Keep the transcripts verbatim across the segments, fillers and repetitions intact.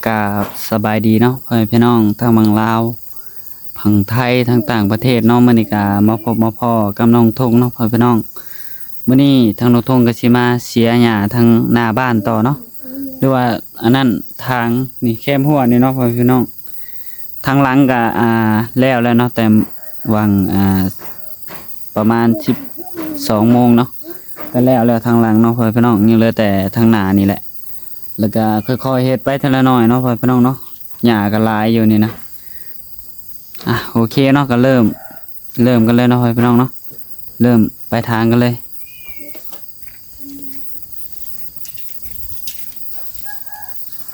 กราบสบายดีเนาะ พ่อแม่พี่น้อง ทั้งฝั่งลาว ฝั่งไทย ทั้งต่างประเทศเนาะ มื้อนี้ก็มาพบมาพ้อกับน้องทงเนาะ พ่อแม่พี่น้อง มื้อนี้ทางน้องทงก็สิมาเสียหญ้าทางหน้าบ้านต่อเนาะ หรือว่าอันนั้นทางนี่แคมหัวนี่เนาะ พ่อแม่พี่น้อง ทางหลังก็ อ่า แล้วแล้วเนาะ แต่หว่าง อ่า ประมาณสิบสองโมงเนาะ ก็แล้วแล้วทางหลังเนาะ พ่อแม่พี่น้อง ยังเหลือแต่ทางหน้านี่แหละ แล้วก็ค่อยๆเฮ็ดไปทีละน้อยเนาะ พ่อแม่พี่น้องเนาะ หญ้าก็หลายอยู่นี่นะ อ่ะ โอเคเนาะ ก็เริ่ม เริ่มกันเลยเนาะ พ่อแม่พี่น้องเนาะ เริ่มไปทางกันเลย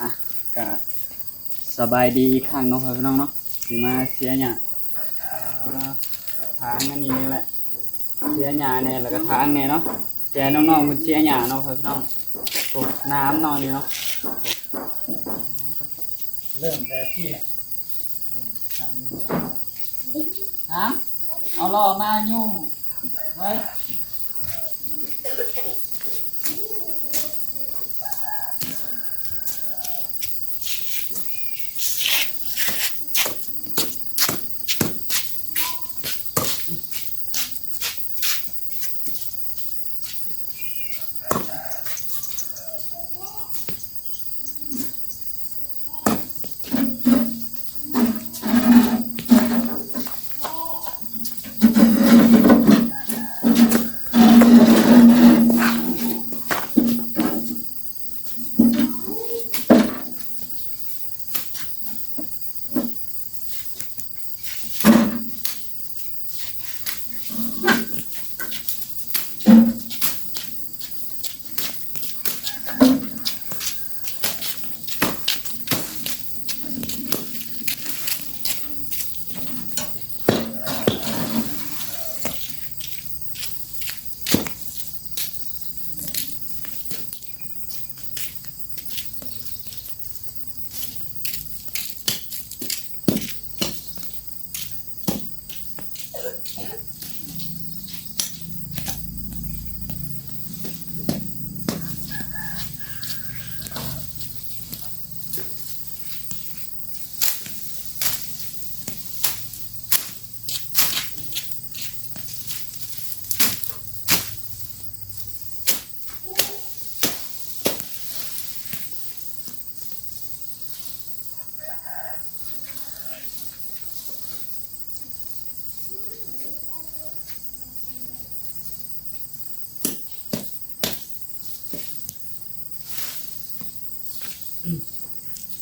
อ่ะ ก็สบายดีอีกครั้งเนาะ พ่อแม่พี่น้องเนาะ สิมาเสียหญ้า อ่า ทางอันนี้นี่แหละ เสียหญ้าแน่ แล้วก็ทางแน่เนาะ แต่น้องๆมันเสียหญ้าเนาะ พ่อแม่พี่น้อง โอ้ น้ำเนาะนี่เนาะ เริ่มแต่ที่แหละ เริ่มทางนี้ ฮะ เอาล้อมาอยู่ไว้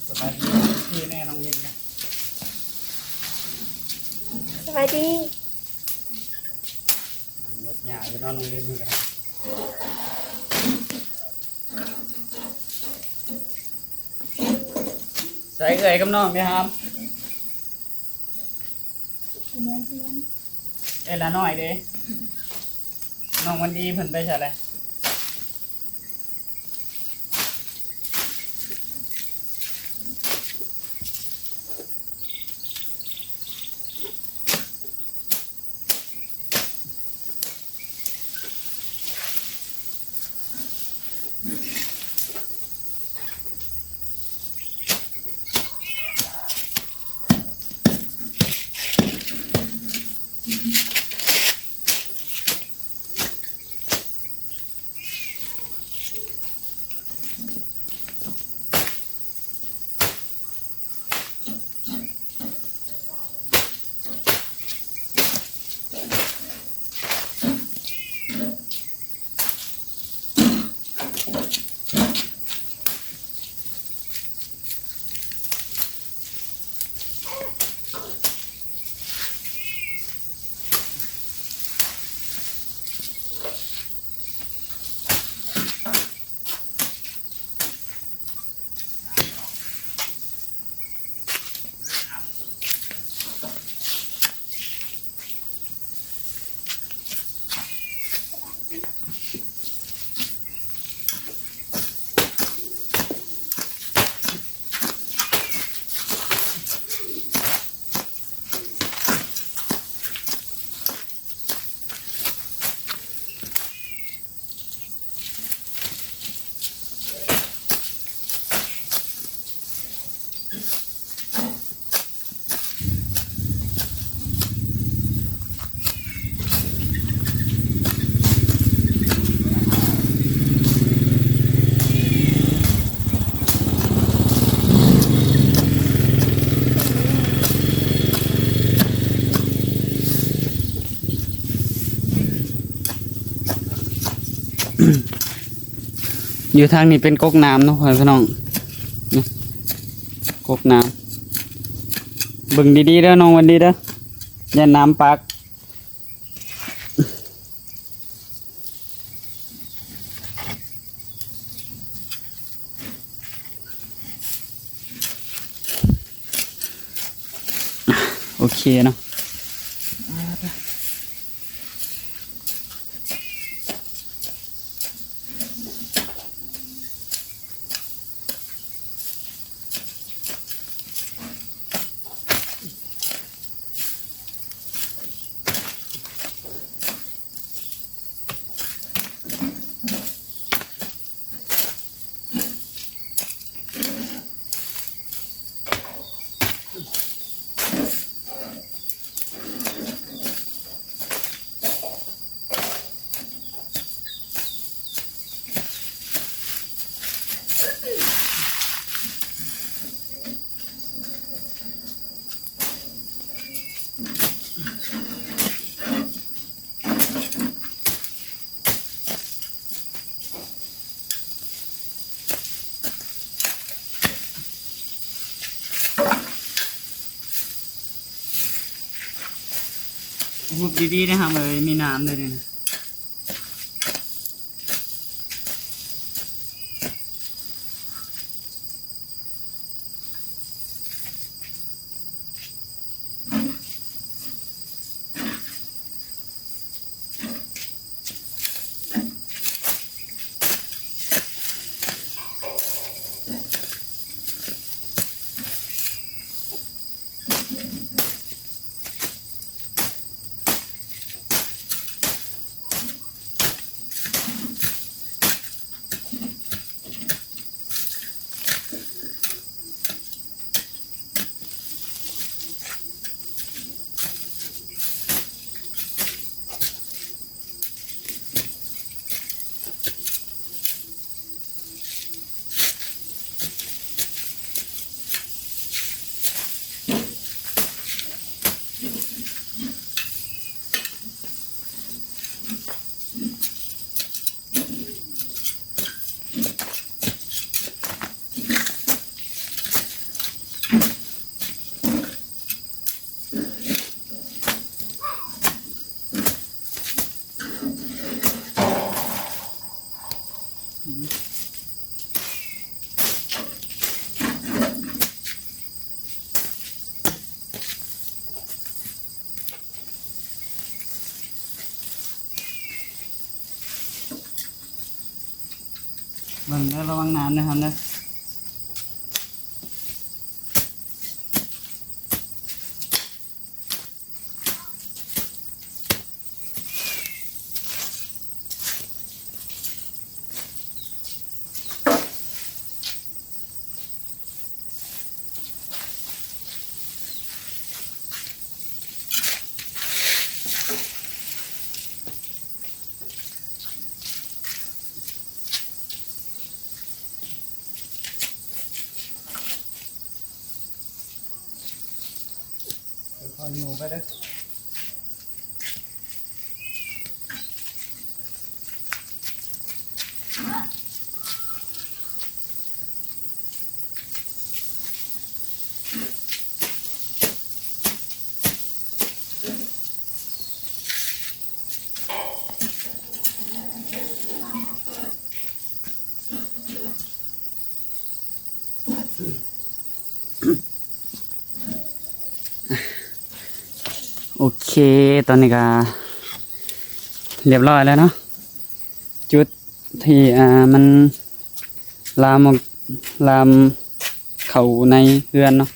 สบายดีพี่แน่น้องวินครับ สบายดี นั่งรถหญ้าอยู่เนาะน้องวินก็ได้ ใส่เอื้อยกับน้องไหมครับ เอ้ยละน้อยเด้ น้องวันดีเพิ่นไปใส่อะไร ส อยู่ทางนี้เป็นกกน้ำเนาะพ่อพี่น้อง นี่ กกน้ำ เบิ่งดีๆเด้อน้องวันดีเด้อ ย่านน้ำปัก โอเคเนาะ หุบดีๆนะครับเอ้ย มีน้ำเลยเนี่ยนะ เบิ่งเด้อ ระวังน้ำนะครับเด้อ ค่อยๆโยงไปเด้อ โอเค ตอนนี้ก็เรียบร้อยแล้วเนาะ จุดที่ อ่า มันลามออก ลามเข้าในเฮือนเนาะ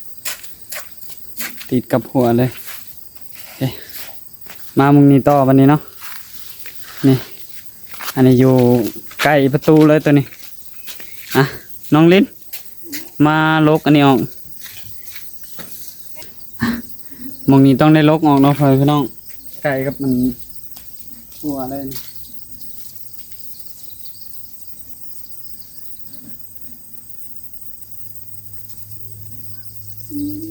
ติดกับหัวเลย โอเค มามุมนี้ต่อบัดนี้เนาะ นี่ อันนี้อยู่ใกล้ประตูเลยตัวนี้ อ่ะ น้องลิน มาลกอันนี้ออก หม่องนี้ต้องได้ลกออกเนาะพ่อพี่น้อง ใกล้กับมันหัวเลย อืม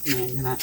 แม่นขนาด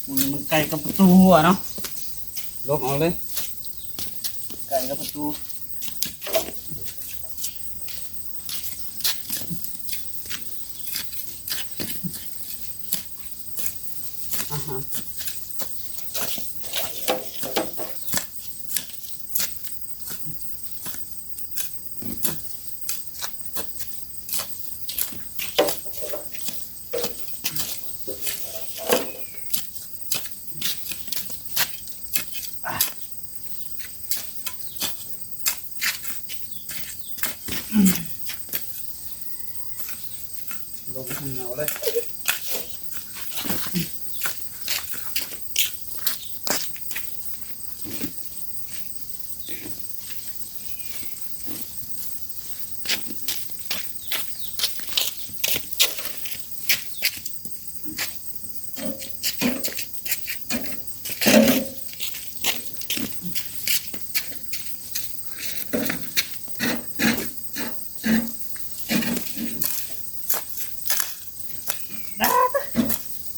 มัน มันใกล้กับประตูหัวเนาะ ลบเอาเลย ใกล้กับประตู อ่าฮะ ลงทางเหงาเลย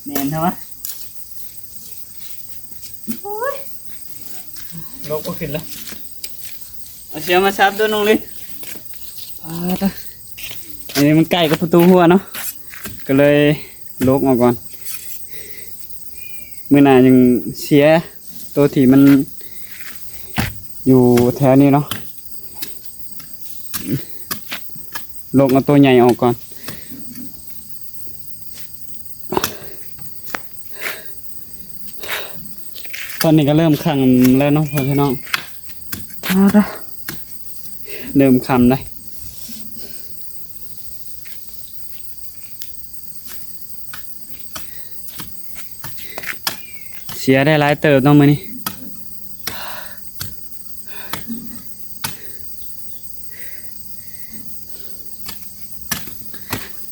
แน่นเนาะ โอ๊ย ลกบ่ขึ้นแล้ว เอาเสียมาซับด้วยน้องลิน อ่า ตะ อันนี้มันใกล้กับประตูหัวเนาะ ก็เลยลกออกก่อน มื้อหน้ายังเสียตัวที่มันอยู่แถวนี้เนาะ ลกเอาตัวใหญ่ออกก่อน ตอนนี้ก็เริ่มค่ำแล้วเนาะพ่อพี่น้อง เอาละ เริ่มค่ำแล้ว เสียได้หลายเติบเนาะมื้อนี้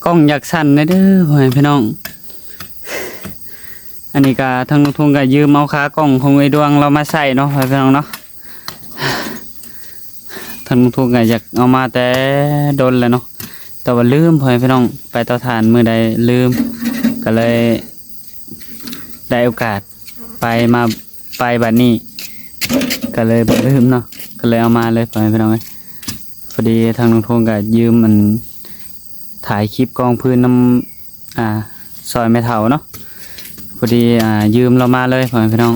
กล้องอยากสั่นแหน่เด้อพ่อแม่พี่น้อง อันนี้ก็ทางลุงทุ่งก็ยืมเอาขากล้องของไอ้ดวงเรามาใส่เนาะพ่อแม่พี่น้องเนาะ ทางลุงทุ่งก็อยากเอามาแต่โดนแล้วเนาะ แต่ว่าลืมพ่อแม่พี่น้อง ไปเตาถ่านมื้อใดลืม ก็เลยได้โอกาสไปมา ไปบัดนี้ ก็เลยบ่ลืมเนาะ ก็เลยเอามาเลยพ่อแม่พี่น้องเอ้ย พอดีทางลุงทุ่งก็ยืมมันถ่ายคลิปกองฟืนนำ อ่า ซอยแม่เฒ่าเนาะ พอดี อ่า ยืมเรามาเลยพ่อแม่พี่น้อง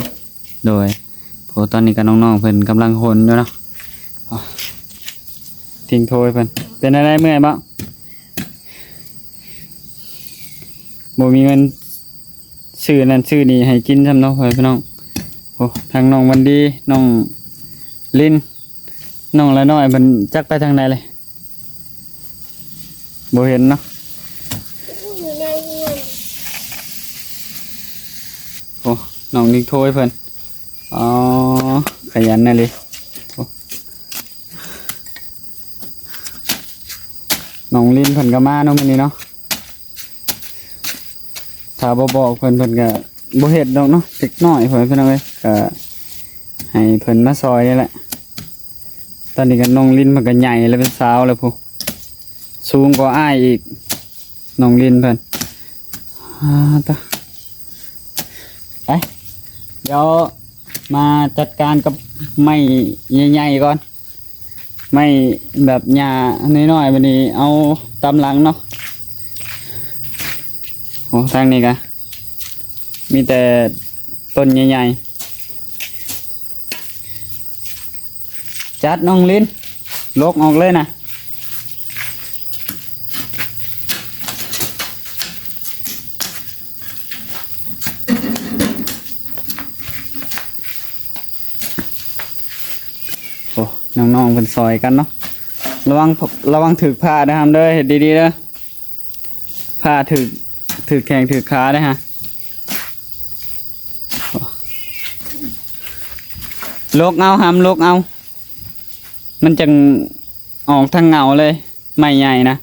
โดย โอ้ ตอนนี้ก็น้องๆเพิ่นกำลังหนอยู่เนาะ อ๋อ ทิ้งโทยเพิ่น เป็นอะไรเมื่อยบ่ บ่มีเงินซื้อนั่นซื้อนี่ให้กินซ้ำเนาะพ่อแม่พี่น้อง โอ้ ทางน้องวันดี น้องลิน น้องละน้อยเพิ่นจักไปทางใดเลย บ่เห็นเนาะ อยู่ในเรือน โอ้ น้องนิกโทรให้เพิ่น อ๋อ ขยันแน่เลย โอ้ น้องลินเพิ่นก็มาเนาะมื้อนี้เนาะ ถ้าบ่บอกเพิ่น เพิ่นก็บ่เฮ็ดดอกเนาะ เด็กน้อยพ่อแม่พี่น้องเอ้ย ก็ให้เพิ่นมาซอยนี่แหละ ไป ตอนนี้ก็น้องลินมันก็ใหญ่แล้ว เป็นสาวแล้วพุ้น สูงกว่าอ้ายอีก น้องลินเพิ่น อ่า ตะ ไป เดี๋ยวมาจัดการกับไม้ใหญ่ๆก่อน ไม้แบบหญ้าน้อยๆ บัดนี้เอาตามหลังเนาะ โอ้ ทางนี้กะ มีแต่ต้นใหญ่ๆ จัดน้องลิน ลกออกเลยนะ โอ้ น้องๆเพิ่นซอยกันเนาะ ระวัง ระวังถืกผ้านะครับเด้อ เฮ็ดดีๆเด้อ ผ้าถืก ถืกแข้งถืกขาเด้อฮะ ลกเอาหำ ลกเอา มันจั่งออกทางเหงาเลย ไม้ใหญ่นะ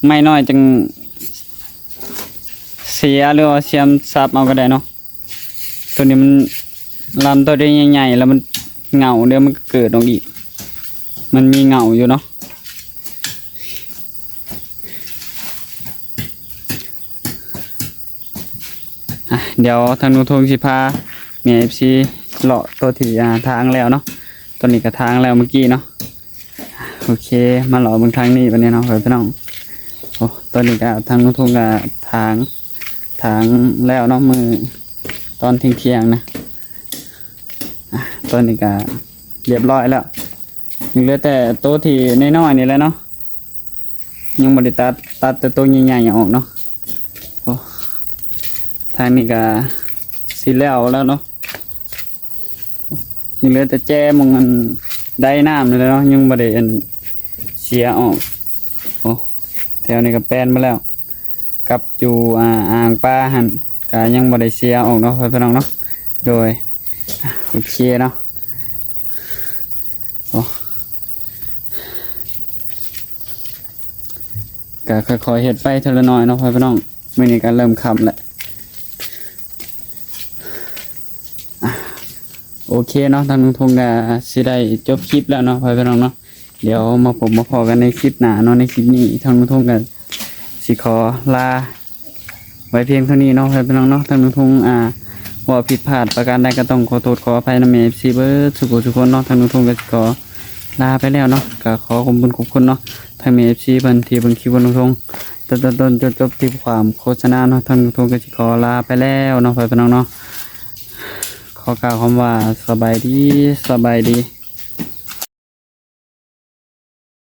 ไม้น้อยจั่งเสีย หรือว่าเสียมสับเอาก็ได้เนาะ ตัวนี้มันลำตัวได้ใหญ่ๆ แล้วมันเหงา เดี๋ยวมันก็เกิดออกอีก มันมีเหงาอยู่เนาะ อ่ะ เดี๋ยวทางนุทงสิพาแม่เอฟซีเลาะตัวที่ อ่า ทางแล้วเนาะ ตัวนี้ก็ทางแล้วเมื่อกี้เนาะ โอเค มาเลาะเบิ่งทางนี้บัดนี้เนาะ พี่น้อง โอ้ ตัวนี้ก็ทางนุทงก็ทาง ทางแล้วเนาะ มื้อตอนเที่ยงๆนะ อ่ะ ตัวนี้ก็เรียบร้อยแล้ว ยังเหลือแต่ตัวที่น้อยๆนี่แหละเนาะ ยังบ่ได้ตัด ตัดแต่ตัวใหญ่ๆออกเนาะ โอ้ ทางนี้ก็สิแล้วแล้วเนาะ ยังเหลือแต่แจหม่องอันไดน้ำนี่แหละเนาะ ยังบ่ได้อันเสียออก โอ้ แถวนี้ก็แปนมาแล้ว กับอยู่ อ่า อ่างปลาหั่นก็ยังบ่ได้เสียออกเนาะ พี่น้องเนาะ โดย อ่ะ โอเคเนาะ โอ้ ก็ค่อยๆเฮ็ดไปเทื่อละน้อยเนาะ พี่น้อง มื้อนี้ก็เริ่มค่ำแล้ว อ่ะ โอเคเนาะ ทางนุทงก็สิได้จบคลิปแล้วเนาะ พี่น้องเนาะ เดี๋ยวมาพบมาพ้อกันในคลิปหน้าเนาะ ในคลิปนี้ทางนุทงก็สิขอลาไว้เพียงเท่านี้เนาะ พี่น้องเนาะ ทางนุทง อ่า เว้าผิดพลาดประการใดก็ต้องขอโทษขออภัยนำแม่เอฟซีเบิดสุขสุขคนเนาะ ทางนุทงก็สิขอลาไปแล้วเนาะ ก็ขอขอบคุณขอบคุณเนาะ ทางแม่เอฟซีเพิ่นที่เบิ่งคลิปของนุทง ต้นๆจนจบที่ความโฆษณาเนาะ ทางนุทงก็สิขอลาไปแล้วเนาะ พี่น้องเนาะ ขอกล่าวคำว่าสบายดี สบายดี